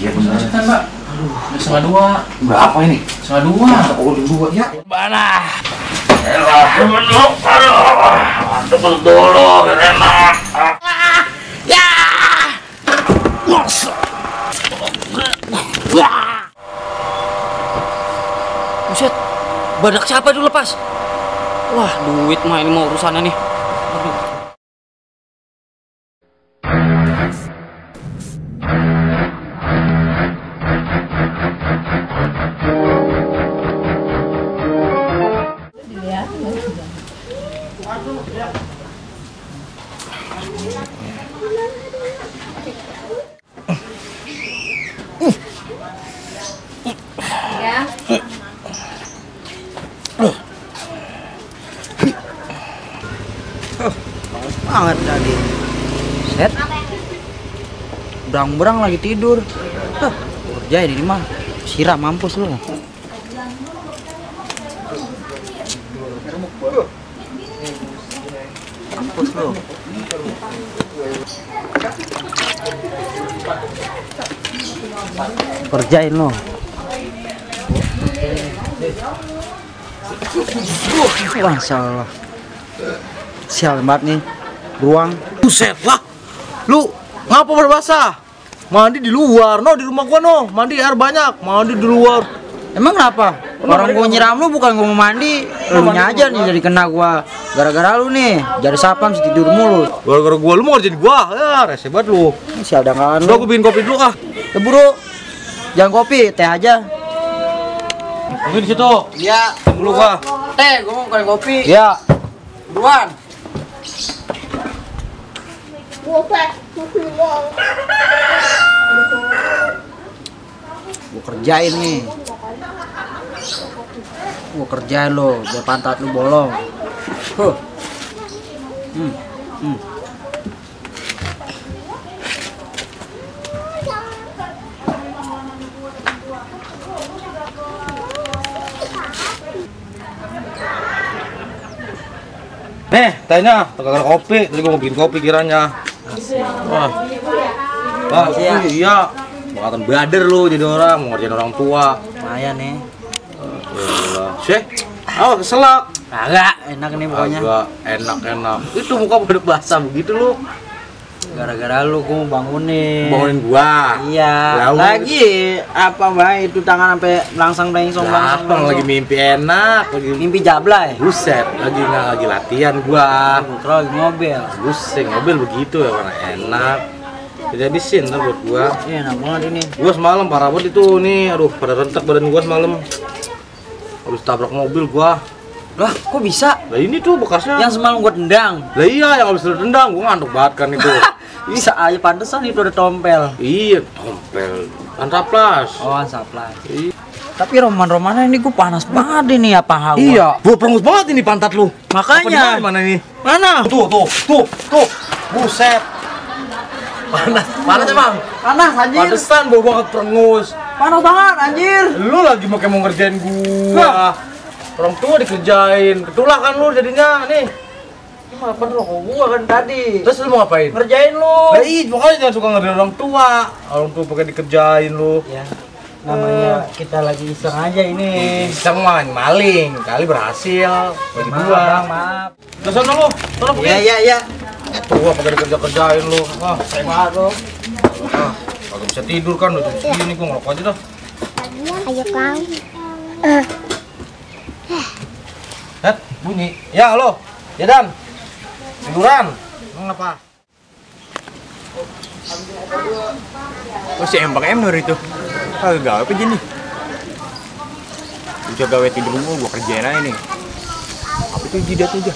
Iya benar. Kan, Mbak? Aduh, udah 1:30. Berapa ini? 1:30. Oh, 2 ya. Mana? Tebel dulu, enak. Ya. Buset, badak siapa dulu lepas? Wah, duit mah ini mau urusannya nih. Aduh. Banget tadi. Set. Berang-berang lagi tidur. Kerja ini mah. Siram mampus lu. Mampus lu. Kerjain lo. Masya Allah. Sial banget nih. Ruang. Buset lah. Lu ngapa berbahasa? Mandi di luar, no di rumah gua no. Mandi air banyak, mandi di luar. Emang kenapa? Orang gua nyiram lu bukan gua mau mandi. Lu nya aja nih jadi kena gua. Gara-gara lu nih, jadi sapam tidur mulu. Gara-gara gua lu mau ngerjain gua. Ya, rese banget lu. Sial dangan Udah lu. gua bikin kopi dulu ah. Ya buru. Jangan kopi, teh aja. Mungkin di situ. Iya. Dulu gua. Teh, gua mau bukan kopi. Iya. Buruan. Gua kerjain nih. Gua kerjain lo, biar pantat lu bolong. Huh. Nih, tehnya, gara-gara kopi. Tadi gua mau bikin kopi kiranya. Wah. Wah, iya. Bukan bader lu jadi orang, mau ngerjain orang tua. Lumayan nih. Syeh. Oh, keselak. Kagak, enak nih pokoknya. Agak enak-enak. Itu muka pada basah begitu lu. Gara-gara lu gua mau bangunin. Bangunin gua. Iya. Lalu. Lagi apa mbak itu tangan sampai langsung Lah, lagi mimpi enak, lagi mimpi jablay. buset, lagi latihan gua. Gua lagi mobil. Buset, mobil begitu ya karena enak. Jadi habisin ntar buat gua. Iya enak banget ini. Gua semalam parah banget itu nih, aduh pada rentak badan gua semalam. Habis tabrak mobil gua. Lah, kok bisa? Lah ini tuh bekasnya. Yang semalam gua tendang. Lah iya yang habis tendang, gua ngantuk banget kan itu. Bisa aja pantesan itu ada tompel. Iya, tompel. Antaplas. Oh, saplas. Iya. Tapi roman-romannya ini gua panas banget ini apa hal? Iya, gua perengus banget ini pantat lu. Makanya. Apa di mana nih? Mana? Tuh. Buset. Panas emang. Panas anjir. Pantesan bau banget perengus. Panas banget anjir. Lu lagi mau ngerjain gua. Orang tua dikerjain. Ketulah kan lu jadinya nih. Apa rokok gua kan tadi? Terus lu mau ngapain? Ngerjain lu. Lah iya, makanya jangan suka ngerjain orang tua. Orang tua pakai dikerjain lu. Ya. Namanya kita lagi iseng aja ini. Iseng mah maling, kali berhasil. Bagi gua. Maaf. Terus sana lu, sana pergi. Iya. Tua pakai dikerjain lu. Ah, Saya banget lu. kagak bisa tidur kan udah segini gua ngerokok aja dah. Ayo kang. Bunyi. Ya, halo. Ya, Dan. Tiduran. Ngapa? Oh si M itu. Kagak gawe apa jadi? Udah gawe tidur mulu, gua kerjain aja nih. Apa tuh jidat aja?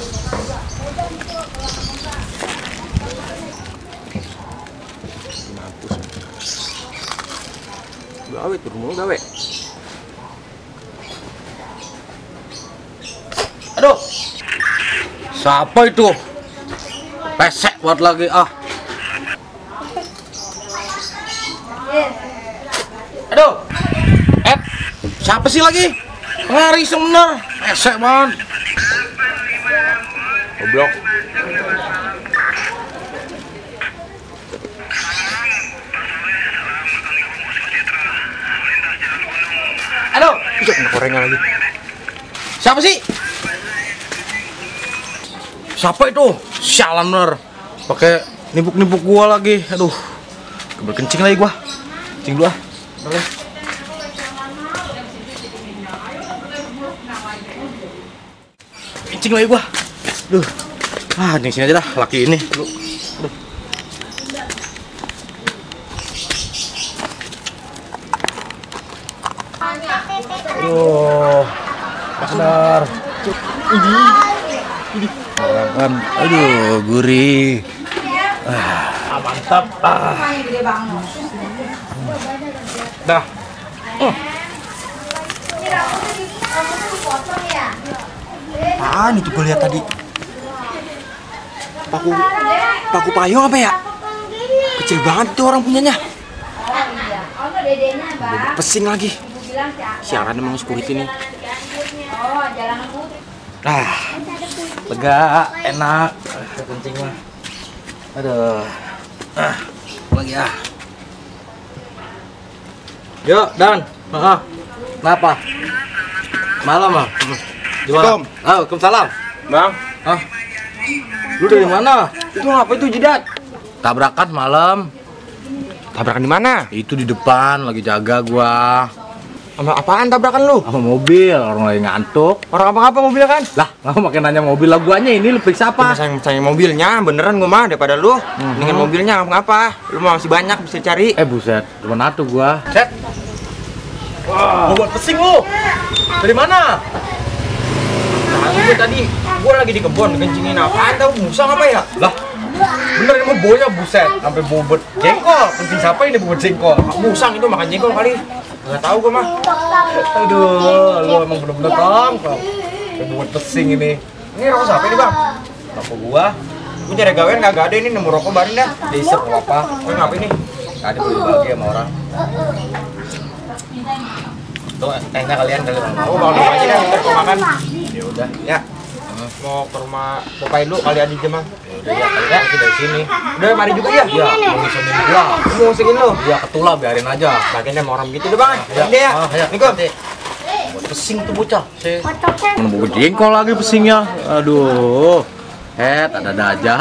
Mampus. Gawe tidur mulu gawe. Aduh. Siapa itu? Pesek buat lagi ah. Aduh. Siapa sih lagi? Ngari bener. Pesek banget. Goblok. Kena korengnya lagi. Siapa sih? Siapa itu? Sialan bener. Pakai nipuk-nipuk gua lagi. Aduh. Kencing lagi gua. Kencing dulu ah. Boleh. Kencing lagi gua. Duh. Ah, di sini aja dah, laki ini. Aduh. Aduh. Benar. Aduh, gurih. Mantap. Dah. Apaan itu gue lihat tadi? Paku payung apa ya? Kecil banget tuh orang punyanya. Pesing lagi. Siaran emang security nih. Nah, lega, enak. Kencing mah. Aduh. Lagi ah. Yuk, Dan. Kenapa? Malam ah. Assalamualaikum. Waalaikumsalam. Bang, Lu dari mana? itu apa itu jidat? Tabrakan malam. Tabrakan di mana? Itu di depan lagi jaga gua. Sama apaan tabrakan lu? Sama mobil, orang lagi ngantuk. Orang apa-apa mobil kan? Lah, nggak makin nanya mobil lah guanya ini lu periksa apa? Sayang mobilnya, beneran gua mah daripada lu. Dengan mobilnya ngapa? Lu masih banyak bisa cari. Buset, cuma atuh gua. Set. Wah, mau buat pesing lu. Dari mana? Gue tadi, gue lagi di kebun kencingin apaan tau musang apa ya? Lah, bener ini mah baunya buset, sampai bobot jengkol. Kencing siapa ini bobot jengkol? Musang itu makan jengkol kali. Gak tahu gue mah. Aduh, lu emang bener-bener tongkol. Kayak bobot pesing ini. Ini rokok siapa ini bang? Rokok gua. Gue cari gawean kagak ada ini, nemu rokok barin dah. Diisep apa? Gue ngapain nih? Tadi bagi sama orang. Tuh, tehnya kalian kali mau. Aku bakal aja dah, ntar gue makan. Ya udah. Ya. Mau ke rumah Popai lu kali Adi Jemang. Ya, kalian kita dari sini. Udah mari juga ya? Ya, mau ngisengin gua. Mau ngusingin lu? Ya ketulap biarin aja. Bagiannya sama orang gitu deh bang. Ya, Ini ya. ya. Assalamualaikum. Buat pesing tuh bocah. Mana bobot jengkol lagi pesingnya. Aduh. Ada aja.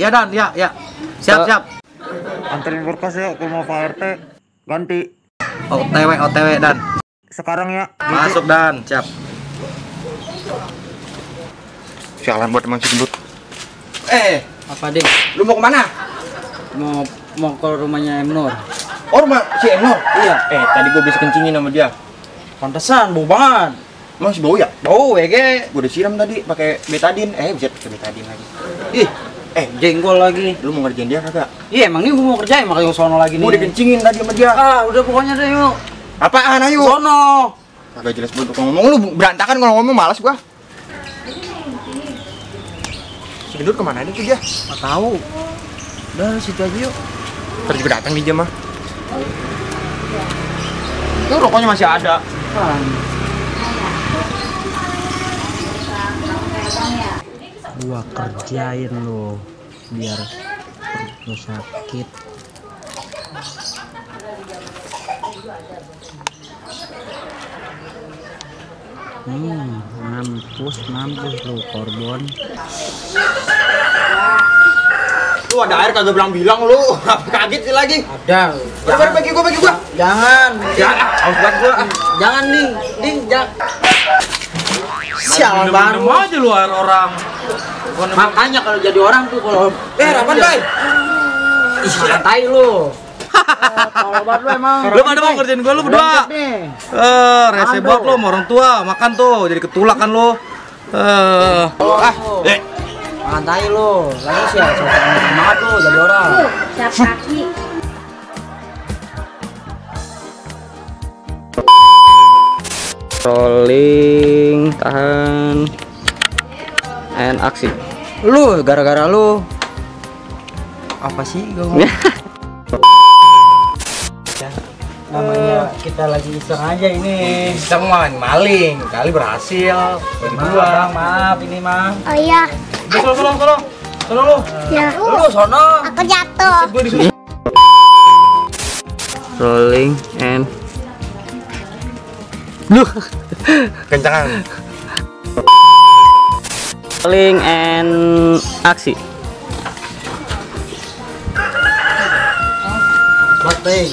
Ya Dan, ya. Siap. Anterin berkas ya ke rumah Pak RT. Ganti. OTW Dan. Sekarang ya. Masuk Dan, siap. Sialan buat emang si gendut. Apa ding? Lu mau kemana? Mau ke rumahnya Emnur. Oh rumah si Enor? Iya. Tadi gue bisa kencingin sama dia. Pantesan bau banget. Masih bau ya? Bau ya Gue udah siram tadi pakai betadine. Bisa pakai betadine lagi. Ih, jengkol lagi. Lu mau ngerjain dia kagak? Iya emang nih gue mau kerjain makanya sono lagi nih. Mau dikencingin tadi sama dia. Udah pokoknya deh yuk. Apaan ayo? Sono. Kagak jelas bentuk ngomong lu berantakan kalau ngomong malas gua. Si gendut kemana aja tuh dia? Nggak tahu. Udah situ aja yuk. Terus juga datang di jam mah. Itu rokoknya masih ada. Gua kerjain lo biar perut lo sakit. Mampus lo korbon. Lu ada air kagak bilang lu. Kaget sih lagi. Ada. Udah bagi gua. Jangan. Haus banget gua. Jangan ding, jangan. Sialan Minum banget. aja lu air orang. Makanya kalau jadi orang tuh kalau Apaan, Bay? ih santai lu. Kalau banget lu emang. Lu pada mau ngerjain gua lu berdua. Rese banget lu sama orang tua. Makan tuh, jadi ketulak kan lu. Santai lu. Lagi sih semangat lu jadi orang. Siap kaki. Rolling, tahan, and aksi. Lu gara-gara lu apa sih gue namanya kita lagi iseng aja ini. Iseng maling, kali berhasil. Bang, maaf ini mah. Oh iya. Tolong lu. Ya. Lu sono. Aku jatuh. Rolling and Duh. Kencangan. Rolling and aksi.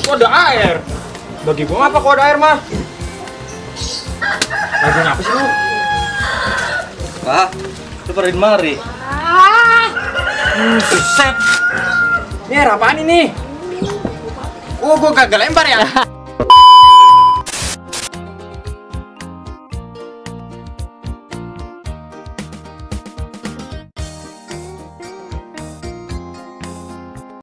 Kode air. Bagi gua apa kode air mah? Lagi apa sih lu? Kak, lu pada di mari. Buset. Ini air apaan ini? Oh, gua gagal lempar ya.